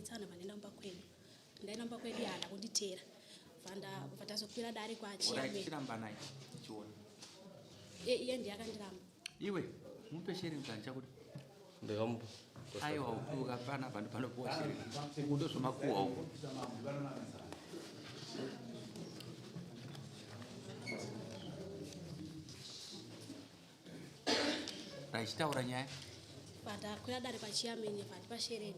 Tanetsana vandaenda kumba kwedu. Ndaenda kumba kwedu haana kunditeera. Bva tazokwira dare kwachiya. Chiramba naye chiona. Iye ndiye akandiramba. Iwe mupe sharing plan chakuda. Ndakamupa. Aiwa upiwa pana vanhu panopuwa sharing. Uku ndozvemakuhwa uku. Rachitaura nyaya. Patakwira dare pachiyamene pati pashereni.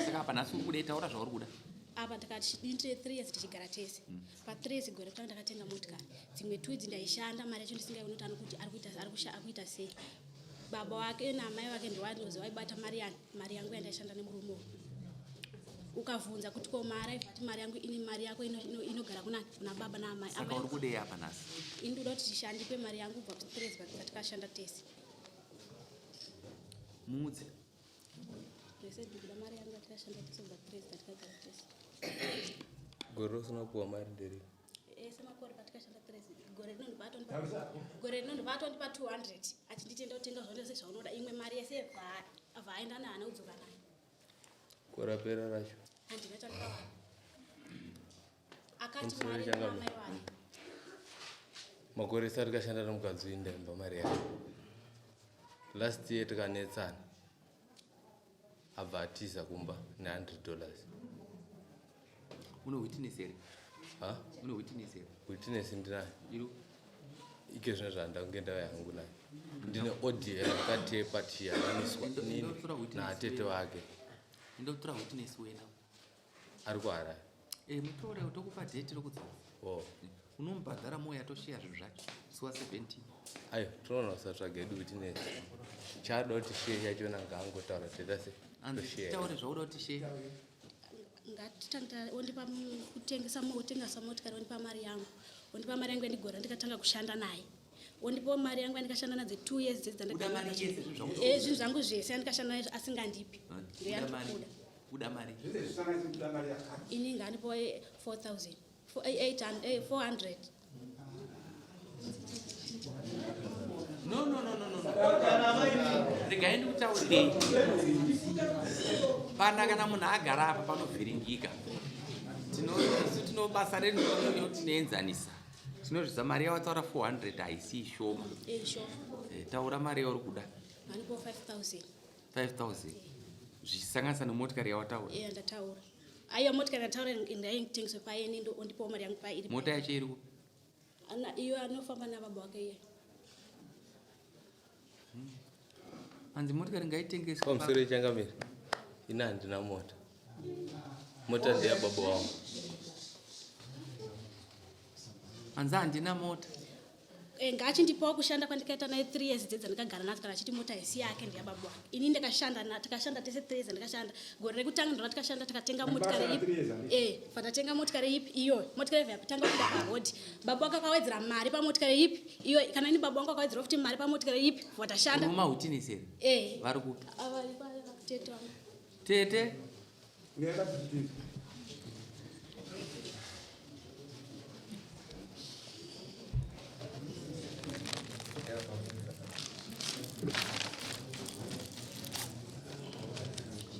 Saka apa nhasi uri kuda taura zvauri kuda. Apa ndakati ndine 3 years tichigara tese. Pa 3 years gore kutanga ndakatenga motikari. Dzimwe 2 idzi ndaishanda mari yacho ndisingaioni kuti anokuti ari kuita ari kusha akuita sei. Baba wake naamai vake ndiwanozi waibata mari yani mari yangu yandaishanda nemurume uyu. Ukavhunza kuti ko mari aibva ati mari yangu ini mari yako inogara kuna kuna baba naamai. Saka uri kudei apa nhasi? Ini ndoda kuti tishandipe mari yangu kubva ku 3 years patikashanda tese. Muudze. Zvese ndikuda mari yangu yatikashanda tese kubva 3 years patikagara tese. Gore usina kupuwa mari nderi. Ese makore patikashanda 3 years gore rino ndibva gore rino ndibva atondipa 200 achinditi enda utenga zvose zvaunoda imwe mari yese bva aenda nayo haana kudzoka nayo. Gore rapera racho. Handina chandakawana. Akati mari namai vake. Makore ese atikashanda nemukadzi uyu ndaimba mari yake. Last year tikanetsana. Abva atiza kumba ne 100 dollars. Une witness here? Ha? Une witness here? Witness ndinayo. Iro? Ike zvino zvanda kunge ndava yangu nayo. Ndine audio yandakatepa tiyananiswa inini naatete wake. Ndotora witness wena. Ari kuHarare. Eh, mutore tokupa date rokudzoka. Oh. Unomubhadhara moya tosheya zvinhu zvacho. Suwa 17. Ayo, tinoona kusatsvaga hedu witness. Chaada kuti share chachona ngaangotaura toita se. Anzi taure zvauda kuti share. Ngatitanga ondipa kutengesa otengesa motikari ondipa mari yangu. Ondipa mari yangu yandigora ndikatanga kushanda naye. Ondipa mari yangu yandikashanda nadzo 2 years dzedzi dzandakashanda nadzo. Eh, zvinhu zvangu zvese yandikashanda nayo asingandipi. Ndoyandikuda. Kuda mari. Ini ngandipo 4000. 800 400. No no no no no. Regai ndikutaurirei. Pana kana munhu agara apa panovhiringika. Tino isu tino basa redu tinoenzanisa. Tinozvidza mari yawataura 400 haisi shoma. Eh, shoma. Eh, taura mari yauri kuda. Ngandipo 5000. 5000 zvichisanganisa nemotikari yawataura. Eh, ndataura. Aiwa motikari ndataura ndaitengeswa paye ini ondipawo mari yangu paye iri. Mota yacho iri kupi? Ana iyo anofamba nababa wake iye. Hanzi motikari ngaitengeswe. Pamusoro changamire. Ini handina mota. Mota ndeya baba wangu. Hanzi handina mota. Eh, ngaachindipawo kushanda kwandikaita naye 3 years dzedza ndikagara nadzo kana achiti mota haisi yake ndeyababa wake ini ndakashanda tikashanda tese 3 years ndakashanda gore rekutanga ndona tikashanda tikatenga motikari ipi eh patatenga motikari ipi iyoyo motikari ipi yapitanga kuenda parodi baba wake akawedzera mari pamotikari ipi iyo kana ini baba wangu akawedzera futi mari pamotikari ipi watashanda unomahutinisi here eh vari kupi vari tete wangu tete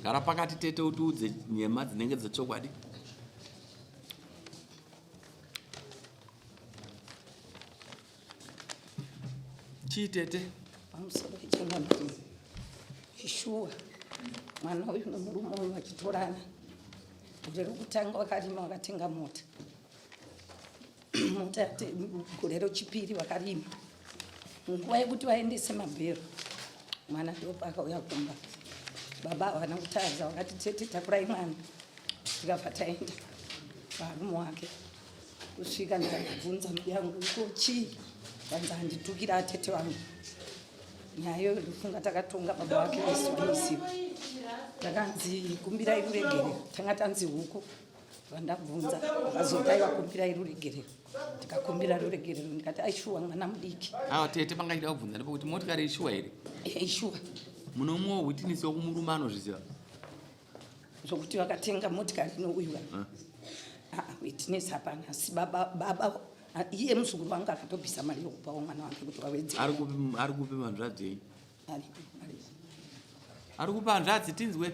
Gara pakati tete utiudze nhema dzinenge dzechokwadi. Chii tete? Pamusoro pechangamire. Shuwa mwana uyu nomurume uyu vachitorana. Gore rokutanga vakarima vakatenga mota. Mota gore rechipiri vakarima. Nguva yekuti vaendese mabhero mwana ndopaakauya kumba. Baba havana kutaridza vakati tete takurai mwana. Tikabva taenda varume wake. Kusvika ndikabvunza mbuya yangu ko chii vanzi handitukira atete vangu nyaya iyoyo ndofunga takatonga baba vake vesiuisiwa takanzi kumbirai ruregerero tanga tanzi huku vandabvunza vakazoti aiwa kumbirai ruregerero tikakumbira ruregerero ndikati aishuwa mwana mudiki awa tete panga chida kubvunza ndepekuti motikari ishuwa here eh, ishuwa munomuwa witness wekumurume anozviziva zvokuti vakatenga motikari inouyiwa ah. ah, witness hapana asi baba baba ah, iye muzukuru wangu akatobvisa mari yokupawo mwana wake kuti wawedzere ari kupi hanzvadzi yenyu ari kupi hanzvadzi tinzwe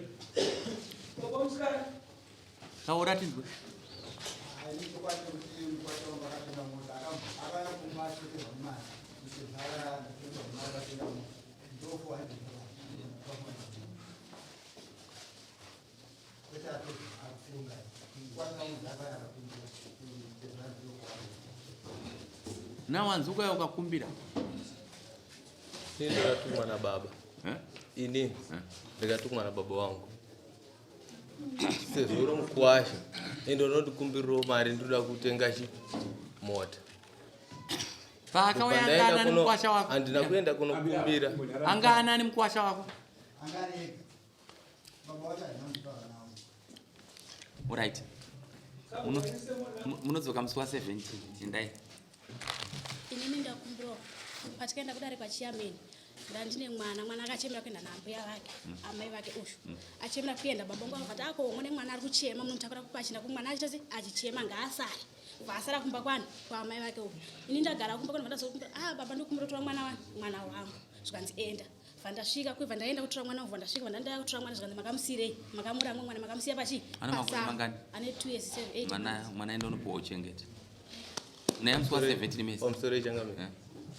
Taura tinzwe. Nawanzi ukauya ukakumbira. Ini ndakatumwa nababa. Eh? Ini ndikatumwa nababa wangu sezvo uri mukuwasha, ende unondikumbirirawo mari, ndinoda kutenga chi mota. Paakauya Ndobva anga ndaenda anani mukwasha wako? Handina kuenda kunokumbira. Anga anani mukwasha wako? Alright. Munodzoka musi wa17, endai. Inini ndakumbirawo, patikaenda kudare kwachiyameni, ndandine mwana. Mwana akachemera kuenda naambuya vake, amai vake. Ushu achemera kuenda, baba vangu vakati, "Ako mune mwana ari kuchema, munomutakura kupachina kumwana achiita se achichema, ngaasare." Bva asara kumba kwani kwaamai vake uku. Ini ndagara kumba kwani, vandazokumbira, "Ah baba, ndikumbira kutora mwana wani, mwana wangu." Zvikanzi, "Enda." Bva ndasvika kwebva, ndaenda kutora mwana wangu. Bva ndasvika, bva ndandaya kutora mwana, zvikanzi, "Makamusiyirei? Makamuramwa mwana, makamusiya pachi?" Ane makore Pasango. mangani? Ane 2 years 7 8. Mwana, mwana enda unopuwa uchengete naye musi wa17 mesi. Pamusoro, ichangamire. Eh.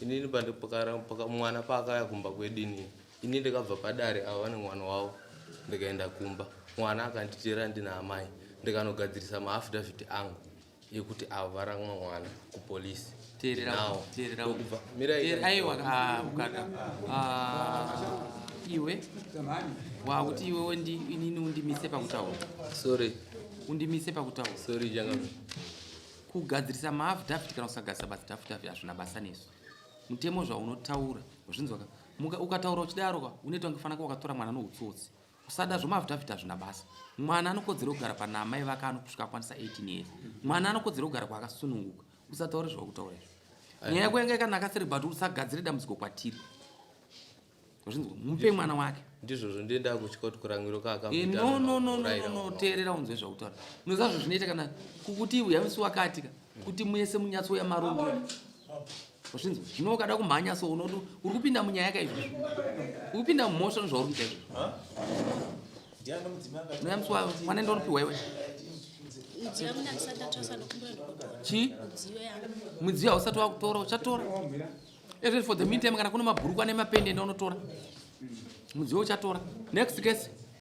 Inini mwana paakauya kumba kwedu, inini ini ndikabva padare, ava vane mwana wavo, ndikaenda kumba. Mwana akanditeera ndina amai, ndikanogadzirisa maaffidavit angu ekuti ava varamwa mwana kupolisi. Teerera. Ndinawo. Teerera. Ndokubva mirai. Aiwa, ah, ukada. Ah, iwe wakuti iwewe inini undimise pakutaura. Sorry. Undimise pakutaura. Sorry, changamire. Kugadzirisa maaffidavit kana kusagadzirisa maaffidavit hazvina basa nesu. Mutemo zvaunotaura zvinzwaka. Ukataura uchidaro ka, unoita kunge fanaka wakatora mwana noutsotsi. Usada zvomaaffidavit, hazvina basa. Mwana anokodzera kugara pana amai vake anosvika akwanisa 18 years. Mwana anokodzera kugara kwaakasununguka. Usataure zvawakutaura izvo. Nyaya yako yanga yakanaka seri, but usagadzire dambudziko kwatiri. Zvinzwa, mupe mwana wake. Ndizvozvo, ndienda kutya kuti kuramwiro Eh, no, no, no, no, no, no, teerera unzwe zvakutaura. Unoziva zvo zvinoita kana kukuti uya musi wakatika kuti muese munyatso yamarongo. Zvinzwa, zvino ukada kumhanya so unoti uri kupinda munyaya kaizvozvo, uri kupinda mumhosva nezvauri kuita izvozvo. Noya musi mwana enda unopiwa iwe. Mudziyo yangu ndandisati ndatora, ndokumbira ndokutora. Chii? Mudziyo yangu. Mudziyo hausati wakutora, uchatora ezvo. For the meantime, kana kune mabhuruku ane mapendi, enda unotora mudziyo, uchatora. Next case.